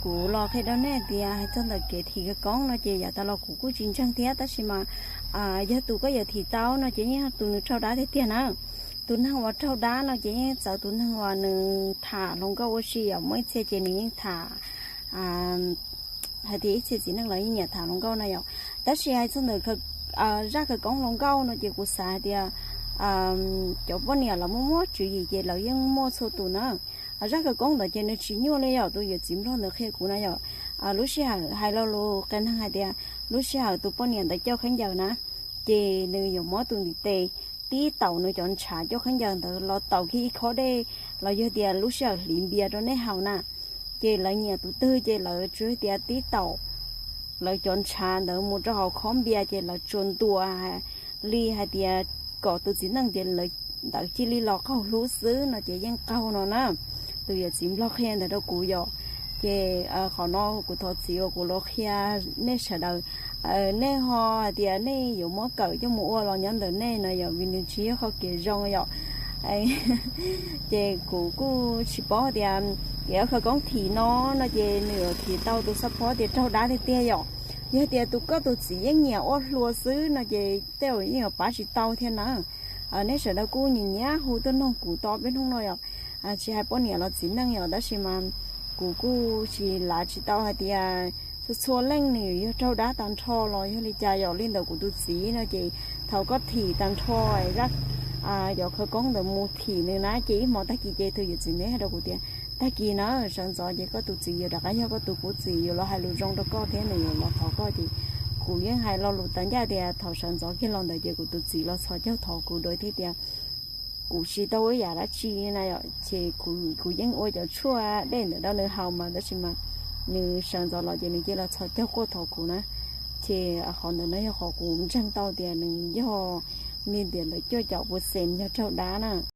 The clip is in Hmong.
Kuv los qhia rau nej tias hais txog ntawm kev thim khawv koob no ces yav tas los kuv kuj tsis ntseeg thiab, tab sis mas yog tus koj yuav thim tau no ces yeej tus nws raug dab tiag tiag na. Tus neeg uas raug dab no ces yeej txawv tus neeg uas nws tham hluas nkauj ua si yom, muaj ib txhia ces nws yeej tham hais tias ib txhia txiv neej los yeej nyiam tham hluas nkauj na yom. Tab sis hais txog ntawm zaj khawv koob hluas nkauj no ces kuv xav hais tias cov poj niam los muaj muaj tswv yim ces lawv yeej muaj txhua tus na. Zaj khawv koob ntawd ces nws tsis nyuaj li yom, tus yawm txiv nplog ntawd qhia kuv na yom. Lub sij hawm hais lo lus qias neeg hais tias lub sij hawm tus poj niam ntawd coj khaub ncaws na, ces nws yuav muab tus ntiv tes tib taum nws cov ntshav coj khaub ncaws ntawd los taus kiag ib khob dej, los yog tias lub sij hawm hliv npias rau nej haus na. Ces lawv nyiam tus twg ces lawv tsuas tias tib taum lawv cov ntshav ntawd mus rau hauv khob npias ces lawv tsuas ntuas li hais tias kom tus txiv neej tias lawv ntawd cia li los qaug hlub xwb no ces yeej qaug no na. Tus yawm txiv nplog qhia ntawd rau kuv yom. Ces qhov no kuv thov txim uas kuv los qhia nej sawv daws, nej ho hais tias nej yuav muab kawm coj mus ua los nyob ntawm nej no yom, vim nws tsis yog qhov kev zoo yom. Ces kuv kuj tsis paub tias kev ua khawv koob thim no, no ces nws yuav thim tau tus xab phob tias raug dab tiag tiag yom. Yog tias tus koj tus txiv yeej nyiam ua hluas xwb no ces tej zaum yeej yuav pab tsis tau thiab na. Nej sawv daws kuj nyiam nyiam hu tuaj noog kuv tau peb hnub no yom. Tsis hais poj niam los txiv neej yom, tab sis mas kuv kuj tsis lav tsis tau hais tias txhua txhua leej nws yog raug dab tag nrho los yog li cas yom. Li ntawm kuv tus txiv no ces thaum koj thim tag nrho zaj cov khawv koob ntawd mus thim nws na, ces ib hmo tag kis ces tus yawm txiv ntawd hais rau kuv tias tag kis na sawv ntxov ces koj tus txiv yuav rov qab yog koj tus qub txiv, yuav los hais lus zoo rau koj thiab nws yuav los thov koj. Ces kuv yeej hais lo lus tas ncaj tias thaum sawv ntxov kiag los ntawd ces kuv tus txiv los txhos caug thov kuv dua thiab tias kuv tsis tau ua ib yam dab tsi na yom, ces kuv yeej ua cov tshuaj dej ntawd rau nws haus mas, tab sis mas nws sawv ntxov los ces nws cia li los txhos caug quaj thov kuv na. Ces qhov ntawd no yog qhov kuv ntseeg tau tias nws yog li tias ntawm cuaj caum percent yog raug dab na.